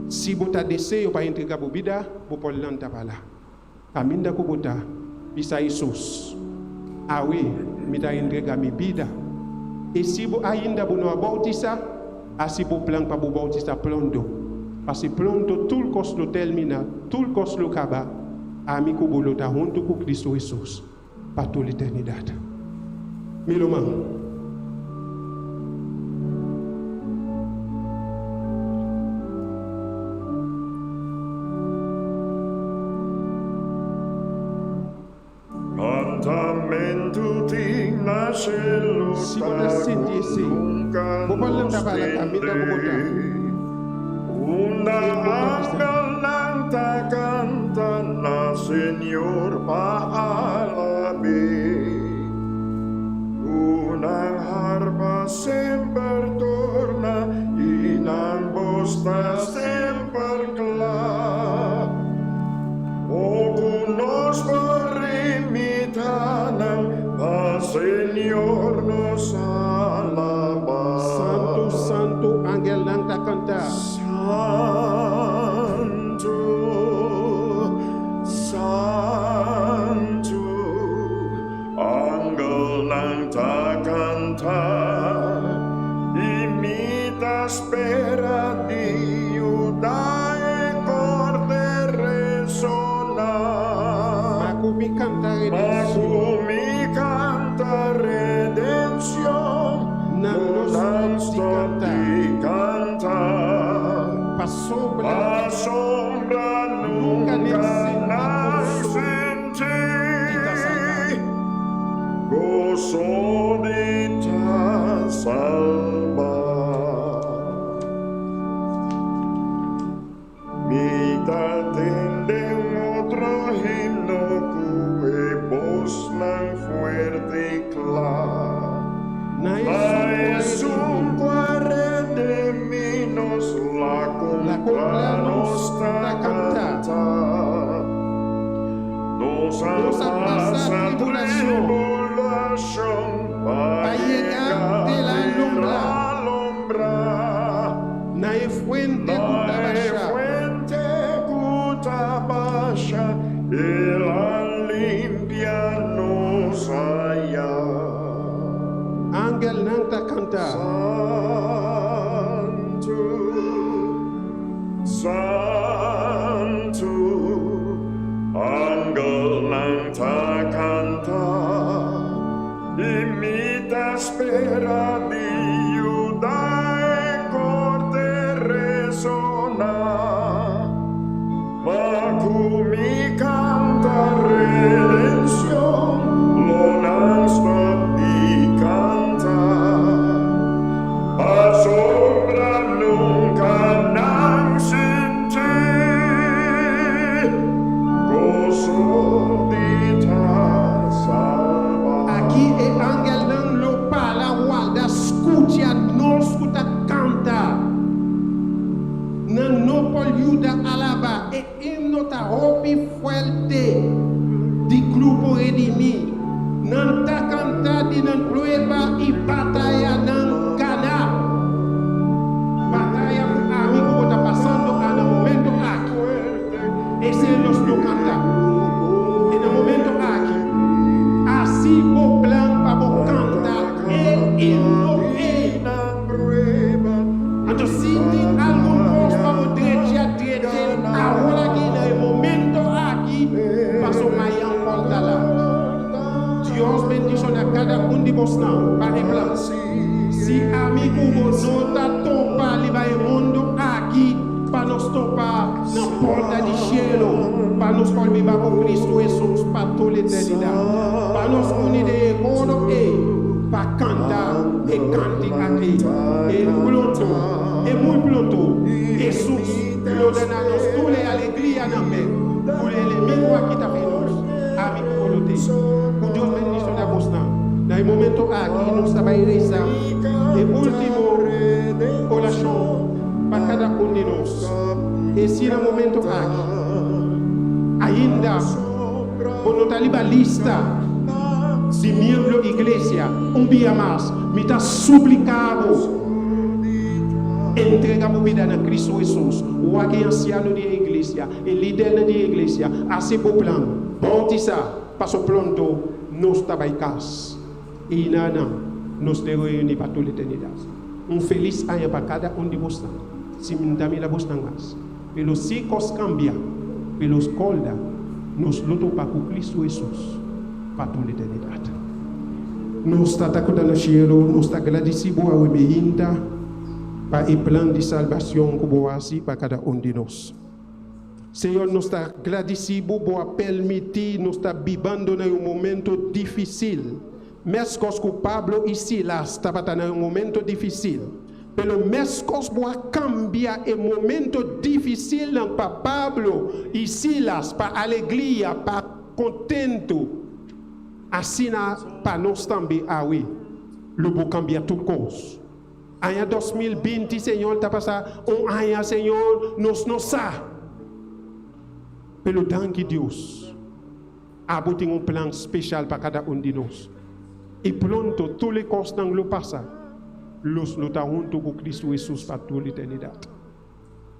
si bo ta deseo pa entrega bo bida, bo por lanta pa la. Kaminda ku bo ta, bisa Hesus, Awe mi ta entrega mi bida. I si bo ainda bo no a boutisá, hasi bo plan pa bo boutisá pronto. Pasi pronto tur kos lo terminá, tur kos lo kaba, ami ku bo lo ta huntu ku Kristu Hesus pa tur eternidat. Mi ruman. Kantamentu tin na shelu Si bo ta ta sinti ku esei, nunka bo por nos lanta para kaminda ku bo ta. tende. Unda I bo ta bisa. angelnan ta kanta na Señor pa alab'é. Ku nan harpa semper torna i nan bos ta semper kla. O ku nos por imitá nan pa Señor nos alabá. Santu. goso di ta salbá. Mi ta tende un otro himno ku e bosnan fuerte i kla. Na Na esun esun ku a redimí nos la La kompra kompra nos nos ta ta kanta. kanta. Nos a Nos a pasa pasa tribulashon tribulashon pa pa yega yega te la te lombra. lombra. Na e fuente ku Na ta e basha. fuente ku ta basha, el a limpia nos aya. Angelnan ta kanta. Santu, Santu, angelnan ta kanta, i mi ta spera di yuda e korte resoná. Ma ku mi kanta redenshon, lo nan stòp di kanta. Pasobra nunka nan sinti goso di ta salbá. Aki e angelnan lo para warda skucha nos ku ta kanta. Nan no por yuda alabá e himno ta hopi fuerte di grupo Redimí. Nan ta kanta di nan prueba i batayanan ganá. Bataya ku ami ku ta pasando na momento aki. Esei nos lo kanta. I na momento aki. Hasi bo plan pa bo kanta e himno e. Anto si tin algun kos pa bo drecha drecha awor aki na e momento aki paso mañan por ta lat. Dios bendishoná kada un di boso pa e plan. Si ami ku bo no ta topa riba e mundu aki pa nos topa na porta di shelu pa nos por biba ku Kristu Hesus pa tur eternidat. Pa nos uni den e koro e pa kanta e kantika aki. I pronto, i muy pronto, Hesus lo duna nos tur e alegria na fe. Ku enemigu aki ta for di nos. Ami ku bo. Ku Dios bendishoná boso. Na e momento aki nos ta bai resa e último orashon pa kada un di nos. I si na momento aki ainda bo no ta riba lista di miembro di iglesia, un dia mas, mi ta supliká bo entregá bo bida na Kristu Hesus, wak e ansiano di iglesia, e lider di iglesia, hasi bo plan, boutisá, paso pronto, nos ta bai kas. I nana, nos ta reuní pa tur eternidat. Un felis aña pa kada un di boso. Si mi n' ta mira boso mas. Pero si kos kambia, pero kòrda, nos lo topa ku Kristu Hesus pa tur eternidat. Nos Tata ku ta na shelu, nos ta gradisí bo awe mainta pa e plan di salbashon ku bo a hasi pa kada un di nos. Señor, nos ta gradisí bo a permití nos ta bibando den un momento difísil. Meskos ku Pablo i Silas tabata den un momento difísil. Pero meskos bo a kambia e momento difísil pa Pablo i Silas, pa alegria, pa kontentu. Asina pa nos tambe awe. Lo bo kambia tur kos. Aña 2020, Señor, ta pasa un aña, Señor, nos no sa. Pero danki Dios. Abo tin un plan spesial pa kada un di nos. I pronto, tur kos lo pasa. Nos lo ta huntu ku Kristu Hesus pa tur eternidat.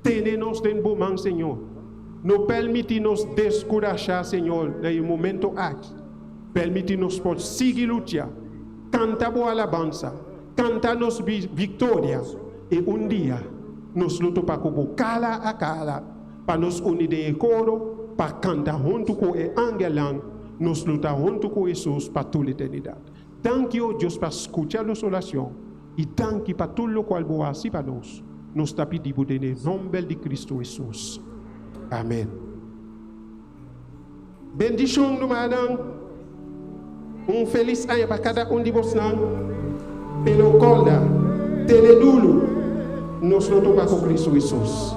Tene nos den bo man, Señor. No permití nos deskurashá, Señor, na e momento aki. Permití nos por sigui lucha. Kanta bo alabansa. Kanta nos viktoria. I un dia, nos lo topa ku bo kara a kara, pa nos uni den koro, pa kanta huntu ku e angelnan, nos lo ta huntu ku Hesus pa tur eternidat. Danki, oh Dios, pa skucha nos orashon. I danki pa tur loke bo a hasi pa nos. Nos ta pidi den nòmber di Kristu Hesus. Amèn. Bendishon, rumannan. Un felis aña pa kada un di bosnan. Pero kòrda, tene duru, nos lo topa ku Kristu Hesus.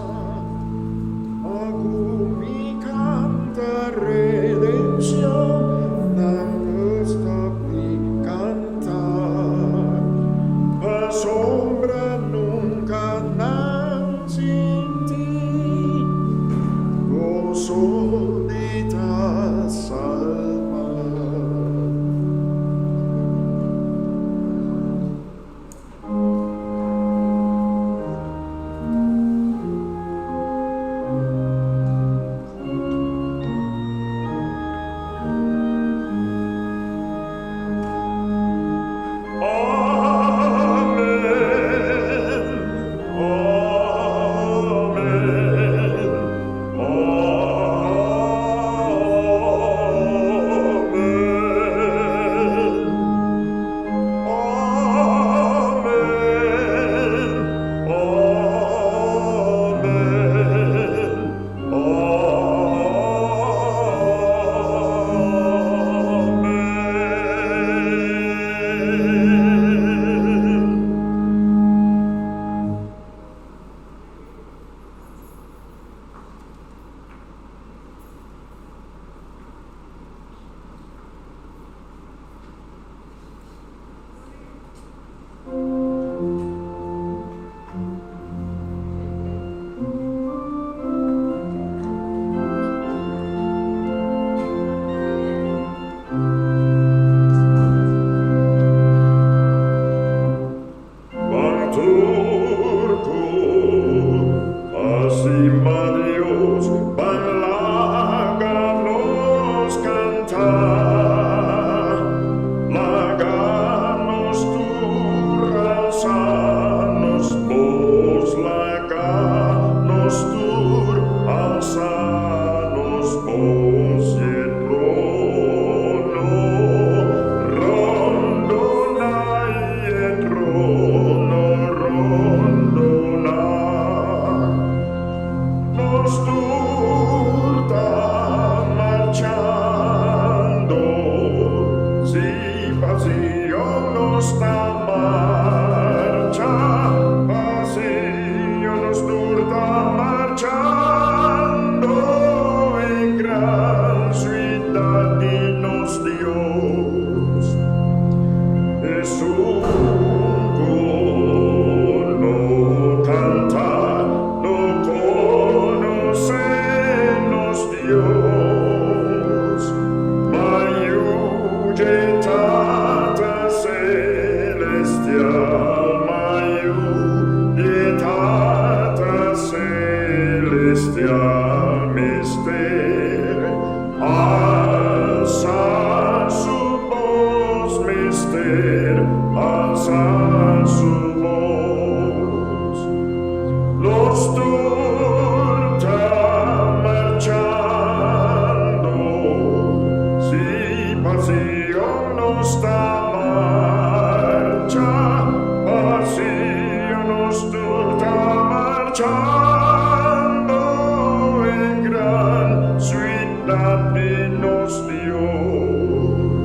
Marchando en gran ciudad de nos Dios.